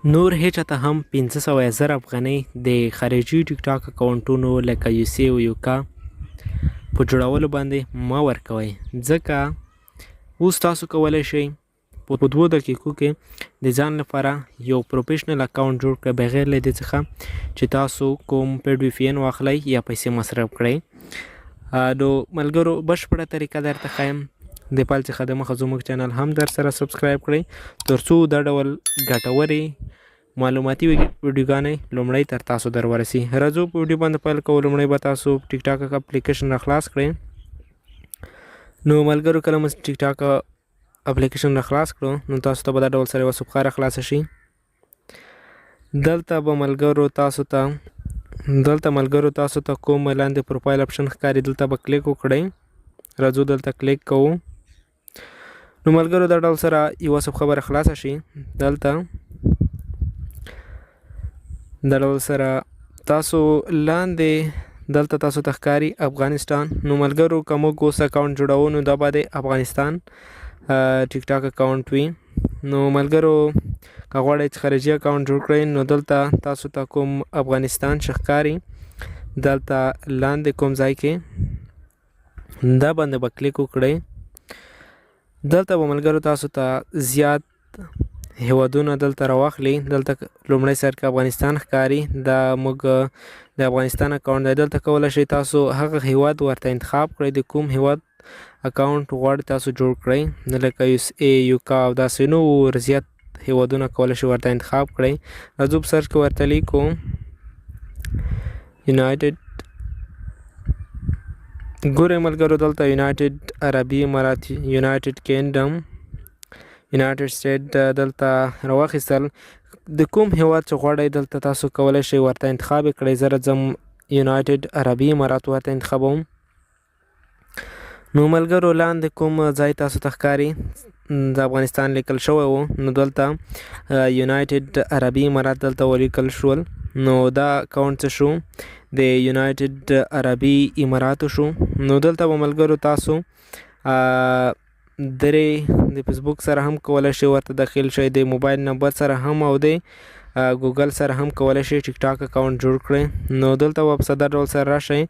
نور هیچا ته هم 500,000 افغانۍ د خارجي ټیک ټاک اکاونټونو لکه یوسي او یوکا په جوړولو باندې مه ورکوئ، ځکه اوس تاسو کولی شئ په 2 دقیقو کې د ځان لپاره یو professional account جوړ کړئ، بغیر له دې څخه چې تاسو کوم paid VPN واخلئ یا پیسې مصرف کړئ. نو ملګرو، بشپړه طریقه درته ښایم. د پیل څخه د مخه زموږ چینل هم در سره subscribe کړئ، ترڅو دا ډول ګټورې معلوماتي ویډیوګانې لومړی تر تاسو در ورسي. راځو، په ویډیو باندې پیل کوو. لومړی به تاسو ټیک ټاک اپلیکیشن را خلاص کړئ. نو ملګرو، کله مو ټیک ټاک اپلیکیشن را خلاص کړو، نو تاسو ته به دا ډول سره یوه صفحه را خلاصه شي. دلته به ملګرو تاسو ته دلته ملګرو تاسو ته کوم لاندې profile option ښکاري، دلته به کلیک وکړئ. راځو، دلته کلیک کوو. نو ملګرو، دا ډول سره یوه صفحه به خلاصه شي. دلته دا ډول سره تاسو لاندې دلته تاسو ته ښکاري افغانستان. نو ملګرو، که موږ اوس account جوړوو، نو دا به د افغانستان ټیک ټاک account وي. نو ملګرو، که غواړئ چې خارجي account جوړ کړئ، نو دلته تاسو ته کوم افغانستان چې ښکاري، دلته لاندې کوم ځای کې، دا باندې به کلیک وکړئ. دلته به ملګرو تاسو ته زیات هیوادونه دلته راواخلي. دلته لومړی سر کې افغانستان ښکاري، دا موږ د افغانستان account دی. دلته کولی شئ تاسو هغه هیواد ورته انتخاب کړئ د کوم هیواد account غواړئ تاسو جوړ کړئ، لکه یو اس ای، یوکا او داسې نور زیات هیوادونه کولی شئ ورته انتخاب کړئ. راځو، په search کې ورته لیکو United. ګورئ ملګرو، دلته یونایټډ عربي امارات، United Kingdom، United State دلته راواخیستل. د کوم هیواد چې غواړئ، دلته تاسو کولی شئ ورته انتخاب کړئ. زه راځم، یونایټډ عربي امارات ورته انتخابوم. نو ملګرو، لاندې کوم ځای تاسو ته ښکاري د افغانستان لیکل شوی و، نو دلته یونایټډ عربي امارات دلته ولیکل شول. نو دا account څه شو؟ د یونایټډ عربي اماراتو شو. نو دلته به ملګرو تاسو درې د فیسبوک سره هم کولی شئ ورته داخل شئ، د موبایل نمبر سره هم او د ګوګل سره هم کولی شئ ټیک ټاک account جوړ کړئ. نو دلته به په ساده ډول سره راشئ.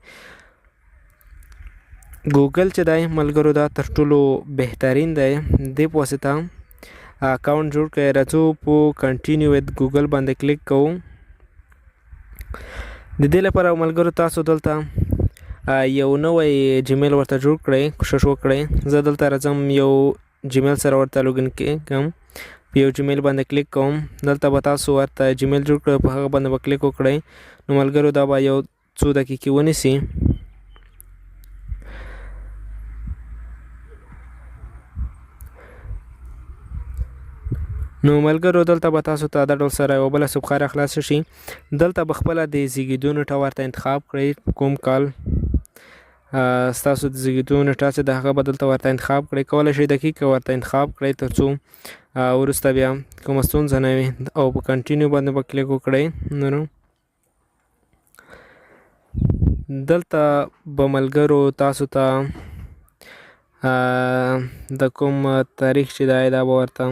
ګوګل چې دی ملګرو، دا تر ټولو بهترین دی، دې په واسطه account جوړ کړئ. راځو، په continue with Google باندې کلیک کوو. د دې لپاره ملګرو، تاسو دلته یو نوی جیمیل ورته جوړ کړئ، کوشش وکړئ. زه دلته راځم، یو جیمیل سره ورته login کېږم. په یو جیمیل باندې کلیک کوم. دلته به تاسو ورته جیمیل جوړ کړئ، په هغه باندې به کلیک وکړئ. نو ملګرو، دا به یو څو دقیقې ونیسي. نو ملګرو، دلته به تاسو ته دا ډول سره یوه بله صفحه را خلاصه شي. دلته به خپله د زیږېدو نېټه ورته انتخاب کړئ. کوم کال ستاسو د زیږېدو نېټه چې د هغه به دلته ورته انتخاب کړئ. کولی شئ دقیقه ورته انتخاب کړئ، تر څو وروسته بیا کومه ستونزه نه وي، او په continue باندې به کلیک وکړئ. نو دلته به ملګرو تاسو ته د کوم تاریخ چې دی، دا به ورته.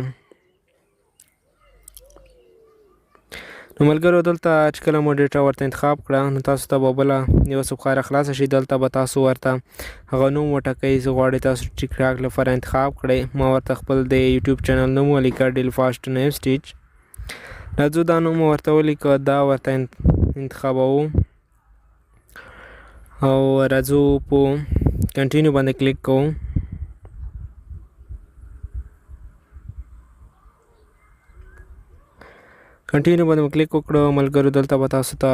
نو ملګرو، دلته چې کله مو ډیټا ورته انتخاب کړه، نو تاسو ته به بله یوه صفحه را خلاصه شي. دلته به تاسو ورته هغه نوم وټاکئ چې غواړئ تاسو ټیک ټاک لپاره انتخاب کړئ. ما ورته خپل د یوټیوب چینل نوم ولیکه، ډیل فاسټ نیوز ټیچ. راځو، دا نوم ورته ولیکه، دا ورته انتخابوو او راځو، په continue باندې کلیک کوو. continue باندې کلیک وکړو ملګرو، دلته به تاسو ته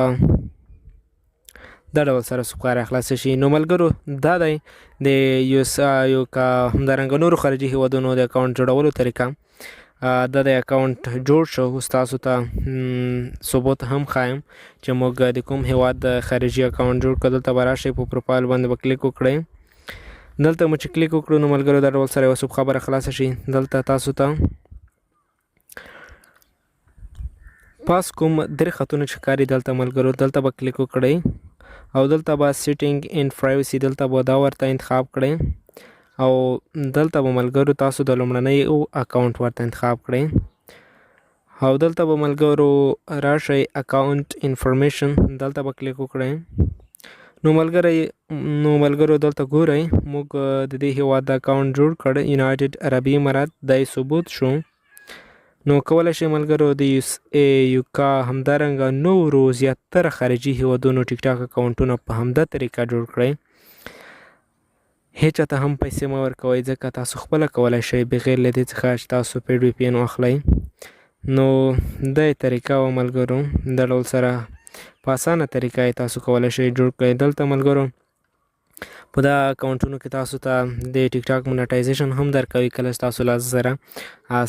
دا ډول سره صفحه راخلاصه شي. نو ملګرو، دا دی د یو یو کا همدارنګه نورو خارجي هیوادونو د account جوړولو طریقه. دا د account جوړ شو. اوس تاسو ته ثبوت هم ښایم چې موږ د کوم هیواد د خارجي account جوړ کړ. دلته به راشئ، په پروفایل باندې به کلیک وکړئ. دلته مو چې کلیک وکړو، نو ملګرو، دا ډول سره یوه صفحه به راخلاصه شي. دلته تاسو ته پاس کوم درې خطونه چې ښکاري دلته ملګرو، دلته به کلیک وکړئ او دلته به setting and privacy، دلته به دا ورته انتخاب کړئ او دلته به ملګرو تاسو د لومړنۍ account ورته انتخاب کړئ. او دلته به ملګرو راشئ اکاونټ انفارمیشن، دلته به کلیک وکړئ. نو ملګرو دلته ګورئ، موږ د دې هیواد د اکاونټ جوړ کړ، یونایټډ عربي امارات، دا یې ثبوت شو. نو کولی شئ ملګرو د یو اس ای، یوکا، همدارنګه نورو زیاتره خارجي هیوادونو ټیک ټاک اکاونټونه په همدا طریقه جوړ کړئ. هیچا ته هم پیسې مه ورکوئ، ځکه تاسو خپله کولی شئ بغیر له دې څخه چې تاسو پیډ وي پي این واخلئ. نو دا یې طریقه وه ملګرو، دا ډول سره په اسانه طریقه یې تاسو کولی شئ جوړ کړئ. دلته ملګرو په دا اکاونټونو کې تاسو ته د ټیک ټاک مونټایزیشن هم درکوي. کله چې تاسو 10,000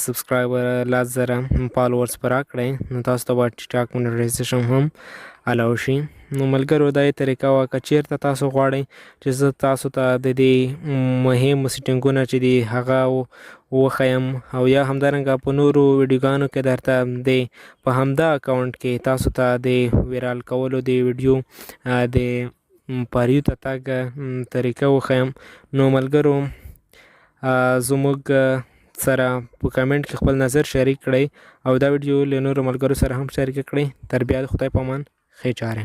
سبسکرایبر، 10,000 فالوورز پر کړئ، نو تاسو ته به ټیک ټاک مونټایزیشن هم الاو شي. نو ملګرو دا یې طریقه وه. که چیرته تاسو غواړئ چې زه تاسو ته د دې مهم سیټینګونه چې دي هغه وښیم، او یا همدارنګه په نورو ویډیوګانو کې درته د په همدا اکاونټ کې تاسو ته د ویرال کولو د ویډیو د پاریو ته تګ طریقه وښیم، نو ملګرو زموږ سره په کمنټ کې خپل نظر شریک کړئ او دا ویډیو له نورو ملګرو سره هم شریکه کړئ. تر بیا د خدای په امان، ښې چارې.